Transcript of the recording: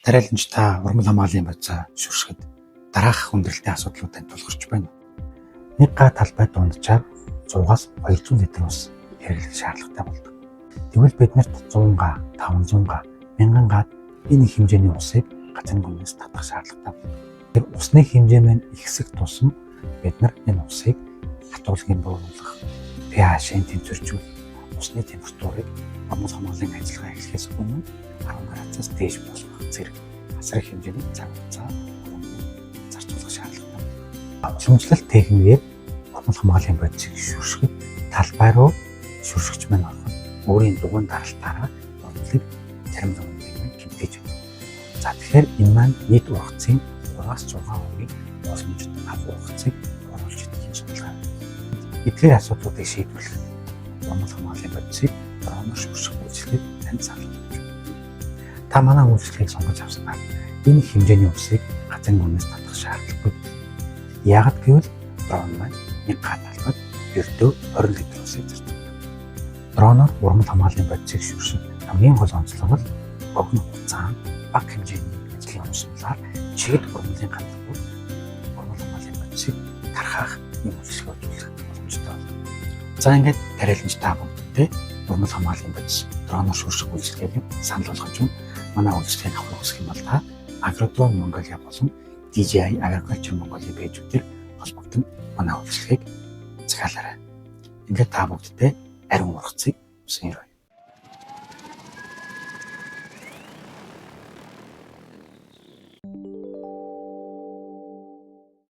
Тариаланч та урмал хамгааллын бодисоо шүршгэд дараах хүндрэлтэй асуудлууд танд тулгарч байна. Нэг га талбай дунджаар 100-аас 200 литр ус хэрэглэх шаардлагатай болдог. Тэгвэл бид нарт 100 га, 500 га, 1000 га энэ их хэмжээний усыг газрын гүнээс татах шаардлагатай болдог. Тэр усны хэмжээ маань ихсэх тусам бид нар энэ усыг хатуулагын бууруулах, pH-ийн тэнцвэржүүлэх, усны температурыг урмал хамгааллын ажиллагаа эхлэхээс өмнө 10 градусаас дээш болгох зэрэг асар их хэмжээний цаг хугацаа зарцуулах шаардлагатай. Уламжлалт техникээр урмал хамгааллын бодисыг шүршгэд талбай руу шүршгч маань ороход өөрийн дугуйн даралтаараа урмалыг зарим зургийг маань гэмтээж өгдөг. За, тэгэхээр энэ маань нийт ургацын 3-аас 6% боломжит ав ургацыг оруулж идэх юм судалгаа. Эдгээр асуудлуудыг шийдвэрлэх урмал хамгааллын бодисыг дроноор шүрших үйлчилгээг танд санал болгож байна. Та манай үйлчилгээг сонгож авснаар энэ хэмжээний усыг газрын гүнээс татах шаардлагагүй. Яагаад гэвэл дрон маань нэг га талбайд ердөө 20 литр усыг зарцуулдаг. Дроноор урмал хамгааллын бодисыг шүрших хамгийн гол онцлог нь богино хугацаанд бага хэмжээний ажлын урсгалаар чигт урмалын газар бүр урмал хамгааллын бодисыг тархаах юм үйлчилгээ үзүүлэх боломжтой байна. За, ингээд тариаланч та бүгдтэй урмал хамгааллын бодис дроноор шүрших үйлчилгээг санал болгож байна. Манай үйлчилгээг авах хүсэх юм бол та Agrodrone Mongolia болон DJI Agriculture Mongolia page үүдээр холбогдсон манай үйлчилгээг захиалаарай. Ингээд та бүгдтэй ариун ургацыг хүсэн ерөөе.